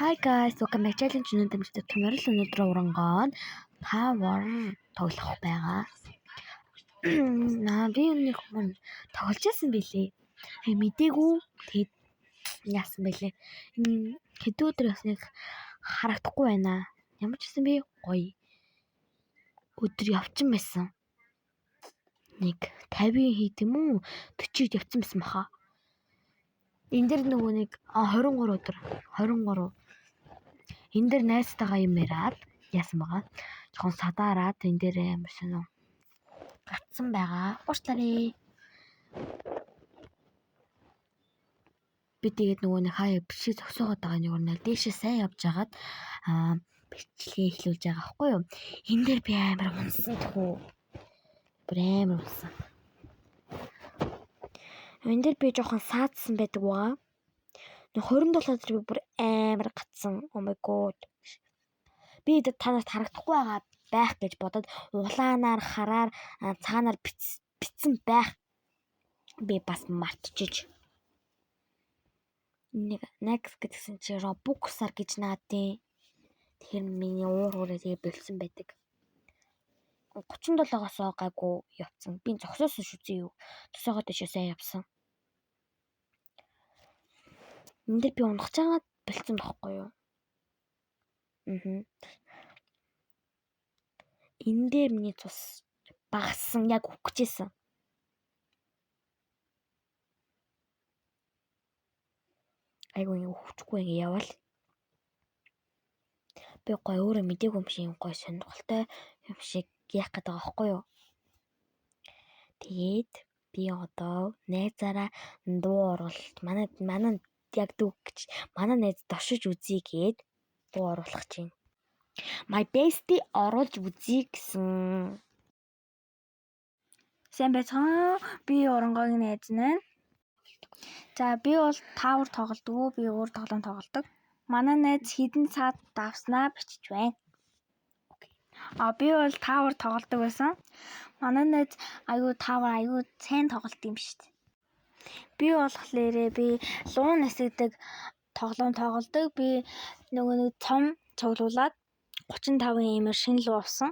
Hi guys, welcome back challenge. Өнөөдөр дэмждэг Томорил өнөөдөр урангоо Tower тоглох байгаа. Би нэг хүн тоглож байсан билээ. Мдээгүй. Тэгээд яасан бэлээ. Хэдэн өдөр явсныг харагдахгүй байна. Ямар ч гэсэн би гоё өдөр явчихсан байсан. Нэг 50 хийд юм уу? 40-д явчихсан байсан баха. Энэ дэр нөгөө нэг 23 өдөр 23. Энэ дэр найзтайгаа юм яриад яасан байгаа. Жохон садаараад энэ дээр амар сонин гацсан байгаа. Уучлаарай. Би тэгээд нөгөө нэг хаяа бичиг зогсоогоод байгаа нэг нэг дээшээ сайн явж хагаад бичлэгээ эхлүүлж байгаа байхгүй юу? Энэ дээр би амар унсан тхүү. Бүр амар унсан. Энэ дээр би жоохон саадсан байдаг байгаа. 27 өдөр би бүр амар гацсан. Oh my god. Би та нарт харагдахгүй байгаа байх гэж бодоод улаанаар хараар цаанаар битсэн байх. Би бас мартчихж. Нэг next гэдгсэн чи Robux-аар гэж наадیں۔ Тэгэхээр миний уур хүрээ тэгээ болцсон байдаг. 37-оос гайгүй явцсан. Би зогсоосон шүү зээ юу. Тосоогоод дэшээ сайн явсан. Энд дээр би унах чагаад болцсон байхгүй юу? Энэ дээр миний цус багассан, яг үхгэжсэн. Айгүй ингэ үхчихгүй ингэ яваал. Би гоё өөрөө мдээгүй юм шиг гоё сонирхолтой юм шиг яах гээд байгаа байхгүй юу? Тэгээд би одоо найзаараа дуу оруулалт манай яг дүү гэж манай найз дошиж үзье гээд дуу оруулах чинь. My bestie оруулж үзье гэсэн. Сайн байцгаана. Би Урангоогийн найз нь. За би бол Tower тоглодог. Би өөр тоглоом тоглодог. Манай найз хэдэн саад давснаа бичиж байна. Би бол Tower тоглодог байсан. Манай найз аюу Tower аюу сайн тоглолт юм шүү дээ. Би болохоор би луун насигдаг тоглоом тоглодог. Би нөгөө нэг цом цуглуулад 35-ын эмэр шинэ луу авсан.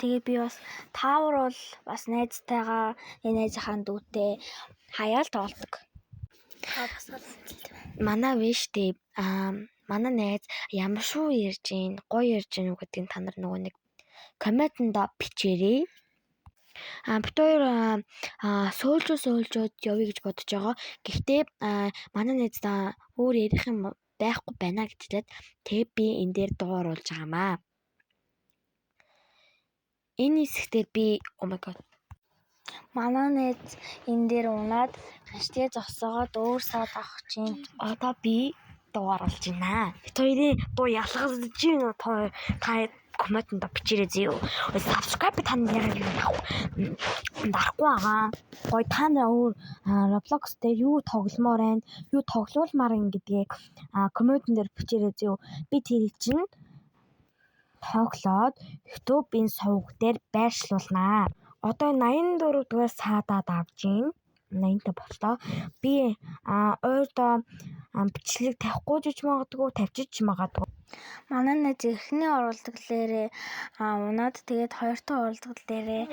Тэгээд би бас Tower бол бас найзтайгаа найзынхаа дүүтэй хаяал тоглодог. Манай вэ штэ манай найз ямар шүү ярьж гин гоё ярьж гин үү гэдгийг та нар нөгөө нэг комментэнд бичээрэй. Бид хоёр сөөлжөө явъя гэж бодож байгаа. Гэхдээ манай найз өөр ярих юм байхгүй байна гэж хэлээд тэгээ би энэ дээр дуу оруулж байгаамаа. Энэ хэсэгтээ би oh my god. Манай найз энэ дээр унаад хашдээ зогсоогоод өөр саад авах чинь. Одоо би дуу оруулж байна. Бид хоёрын дуу ялгаж байна. Та комментэнд бичээрэй зөө. Subscribe та нар яагаад юм дарахгүй байгаа. Гоё та нар өөр Roblox дээр юу тогломоор байна, юу тоглуулмаар юм гэдгийг комментэн дээр бичээрэй зөө. Би тэрийг чинь тоглоод YouTube-ийн сувг дээр байршлуулнаа. Одоо 84 дугаар саадаад авч гин. 80-та боллоо. Би ойрдоо бичлэг тавихгүй жиж магадгүй, тавьчих магадгүй. Манай найз эхний оролдогл дээрээ унаад тэгээд хоёр дахь оролдогл дээрээ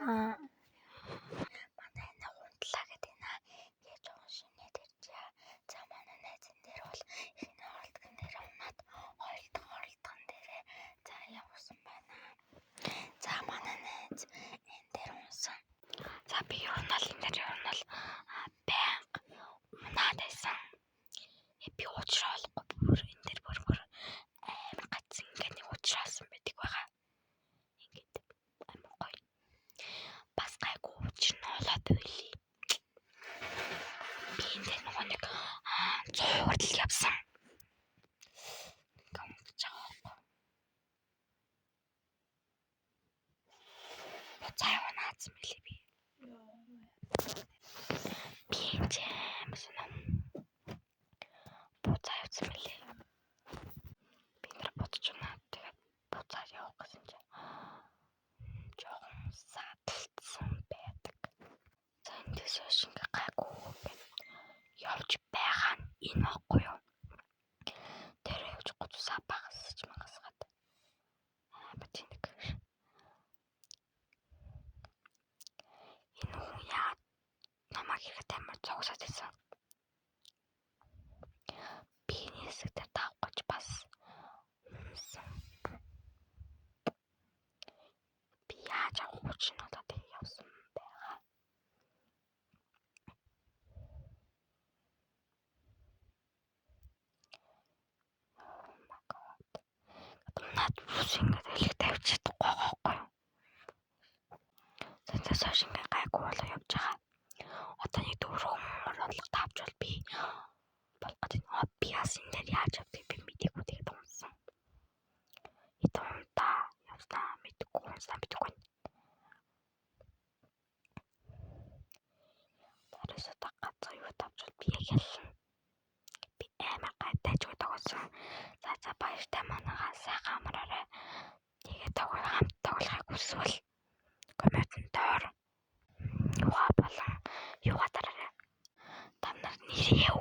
манай найз унтлаа гэдэг нэ. Тэгээд жоохон шинээд иржээ. За манай найз энэ дээр бол эхний оролдогн дээр унаад хоёр дахь оролдогн дээрээ за явсан байна. За манай найз энэ дээр унсан. За би ер нь бол энэ дээр ер нь бол байнга унаад байсан. Би уучлаа болохгүй бүр энэ дээр бүр амар гацсан ингээд нэг уучлаасан байдаг байгаа. Ингээд амар гоё. Бас гайгүй учир нь олоод байлээ. Би энэ дээр нөгөө нэг 100 хүртэл явсан. Ингээд унтж байгаа байхгүй. Буцаа явнаадсан мэлээ би. Би энэ ч амар сонин. Буцаа явсан мэлээ. Би нэр бодож байна. Тэгээд буцаа явах гэсэн чинь жоохон саадалцсан байдаг. За эндээс хойш ингээ гайгүй ингээд явж байгаа нь энэ байхгүй юу? Цусаа багасч магасгаад амар тэнэг. Энэ хүн яагаад намайг ирэхэд амар зогсоод байсан. Би энэ хэсэг дээр тавах гэж бас унсан. Би яаж авах хүч нь болоод явсан байгаа. Oh my god. Наад бүс ингээд элэг тавьж чадахгүй байгаа байхгүй юу? Сансаас хойш ингээд гайгүй болоо явж байгаа. Одоо нэг дөрвөн орлого тавьж бол би болох гэж байна. Би бас энэ дээр яаж явдгийг би мдээгүй тэгээд унсан. Хэдэн удаа явснаа мэдэхгүй унснаа мэдэхгүй байна. Тэрээс одоо газар юу тавьж бол би яг ялна. Би амар гайтай тоглосон. За за баяртай манайхаа сайхан амраарай. Тэгээд хамт тоглохыг хүсвэл комментэн доор юугаа болон юугаа дараарай. Та нар нэрээ